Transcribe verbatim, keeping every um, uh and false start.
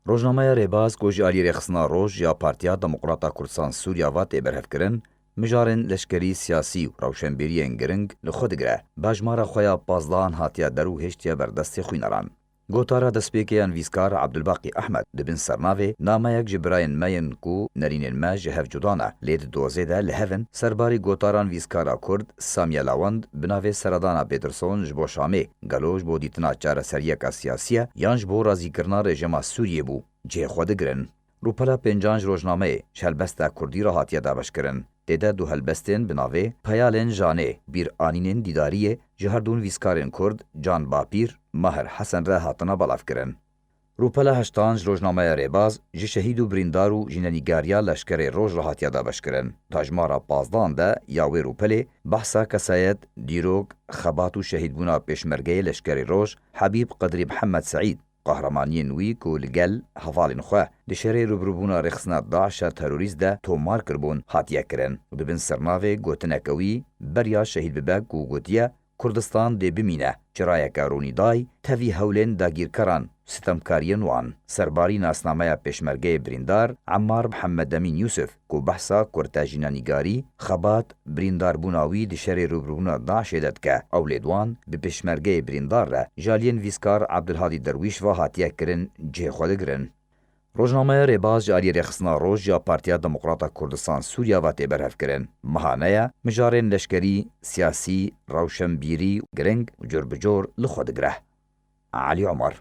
Rojnameya Rêbaz ku ji alî Rêxistina Roj ya Partiya Demokrata Kurdistan Sûriya ve tê berhevkirin, mijarên leşkerî, siyasî û rewşenbîriyên giring li xwe digire. Bi hejmara xwe ya pazdehan hatiye der û hêştiye ber destê xwîneran. Gotara destpêkê ya nivîskar Abdulbaqî Ehmed di bin sernavê nameyek ji birayên me yên ku nerînên me ji hev cuda ne, lê di dozê de li hev in, serbarî gotara nivîskara Kurd Samiye Lawend bi navê Seredana Peterson ji bo Şamê, gelo ji bo dîtina çareseriyeka siyasî ye yan ji bo razîkirina rejîma Sûriyê bû, cihê xwe digirin. Rûpela pêncan ji rojnameyê ji helbesta Kurdî re hatiye dabeşkirin. Tê de du helbestên bi navê Peyalên Janê, bîranînên dîdariyê ji her du nivîskarên Kurd Can Bapîr, Mahir Hesen re hatine belavkirin. Rûpela heştan ji rojnameya Rêbaz ji şehîd û birîndar û jînenîgariya Leşkerê Roj re hatiye dabeşkirin. Di hejmara pazdehan de ya wê rûpelê behsa kesayet, dîrok, xebat û şehîdbûna pêşmergeyê Leşkerê Roj Hebîb Qedrî Mihemed Seîd, qehremaniyên wî ku li gel hevalên xwe di şerê rûbirûbûna rêxistina DAIŞ a terorîst de tomar kiribûn, hatiye kirin û di bin sernavê gotineke wî beriya şehîd bibe ku gotiye, Kurdistan dê bimîne, çirayeke ronîday tevî hewlên dagîrkeran, sitemkariyên wan. Serbarî nasnameya pêşmergeyê birîndar Emmar Mihemed Emîn Yûsif ku behsa kurte jînenîgarî, xebat, birîndarbûna wî di şerê rûbirûbûna DAIŞê de dike. Ew lê di wan bi pêşmergeyê birîndar re ji aliyê nivîskar Abdulhadî Derwîş ve hatiye kirin, cihê xwe digirin. Rojnameya Rêbaz ji aliyê Rêxistina Roj ya Partiya Demokrata Kurdistan Sûriya ve tê berhevkirin. Mehane ye, mijarên leşkerî, siyasî, rewşenbîrî giring û cur bi cor li xwe digire. Elî Omer.